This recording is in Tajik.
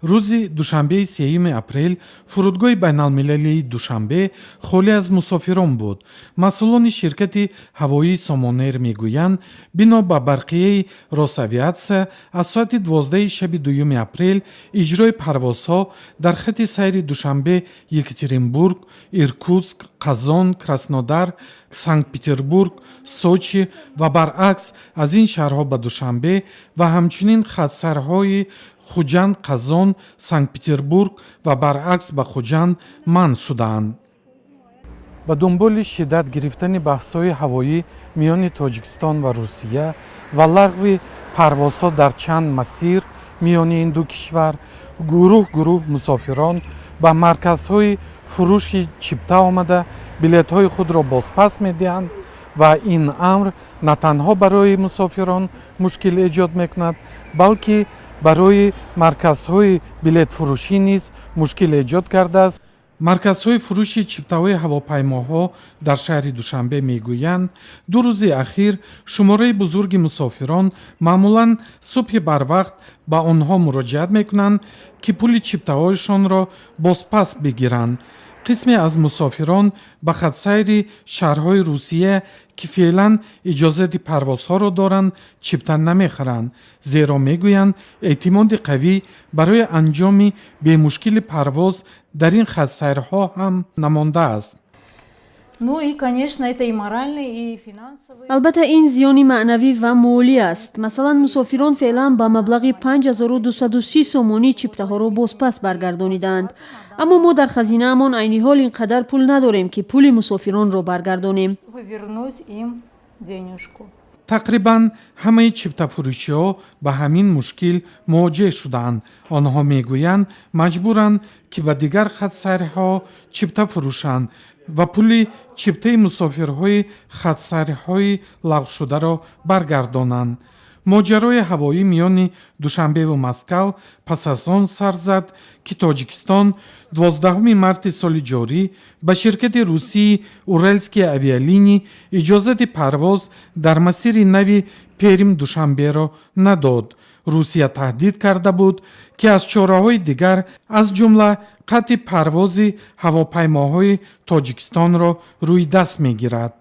Рӯзи душанбеи 3 апрел фурудгоҳи байналмилалии Душанбе холӣ аз мусофирон буд. Масъулони ширкати ҳавоии Сомонэйр мегӯянд, бино ба барқияи Росавиатсия, аз соати 12-и шаби 2 апрел иҷрои парвозҳо дар хати сайри Душанбе, Екатеринбург, Иркутск, Қазон, Краснодар, Санкт Петербург, Сочи ва баръакс аз ин шаҳрҳо ба Душанбе ва ҳамчунин хатсайрҳои Хуҷанд, Қазон, Санкт Петербург ва баръакс ба Хуҷанд манъ шудаанд. Ба дунболи шиддат гирифтани баҳсҳои ҳавоӣ миёни Тоҷикистон ва Русия ва лағви парвозҳо дар чанд масир миёни ин ду кишвар, гурӯҳ гурӯҳ мусофирон ба марказҳои фурӯши чипта омада, билетҳои худро бозпас медиҳанд ва ин амр на танҳо барои мусофирон мушкил эҷод мекунад, балки барои марказҳои билетфурӯшӣ низ мушкил эҷод кардааст. Марказҳои фурӯши чиптаҳои ҳавопаймоҳо дар шаҳри Душанбе мегӯянд, 2 рӯзи ахир шумораи бузурги мусофирон маъмулан субҳи барвақт ба онҳо муроҷиат мекунанд, ки пули чиптаҳояшонро бозпас бигиранд. Қисме аз мусофирон ба хатсайри шаҳрҳои Русия, ки феълан иҷозати парвозҳоро доранд, чипта намехаранд, зеро мегӯянд, эътимоди қавӣ барои анҷоми бемушкили парвоз дар ин хатсайрҳо ҳам намондааст. Ну и, конечно, это и моральный, и финансовый. Албатта, ин зиёни маънавӣ ва молӣ аст. Масалан, мусофирон феълан ба маблағи 5230 сомонӣ чиптаҳоро бозпас баргардонидаанд, аммо мо дар хазинаамон айни ҳол ин қадар пул надорем, ки пули мусофиронро баргардонем. Вернуть им денежку. Тақрибан ҳамаи чиптафурӯшиҳо ба ҳамин мушкил мувоҷеҳ шудаанд. Онҳо мегӯянд, маҷбуранд, ки ба дигар хатсайрҳо чипта фурӯшанд ва пули чиптаи мусофирҳои хатсайрҳои лағвшударо баргардонанд. Моҷарои ҳавоӣ миёни Душанбеву Москав пас аз он сар зад, ки Тоҷикистон 12 марти соли ҷорӣ ба ширкати русии Уральские авиалинии иҷозати парвоз дар масири нави Перм Душанберо надод. Русия таҳдид карда буд, ки аз чораҳои дигар, аз ҷумла қатъи парвози ҳавопаймоҳои Тоҷикистонро рӯи даст мегирад.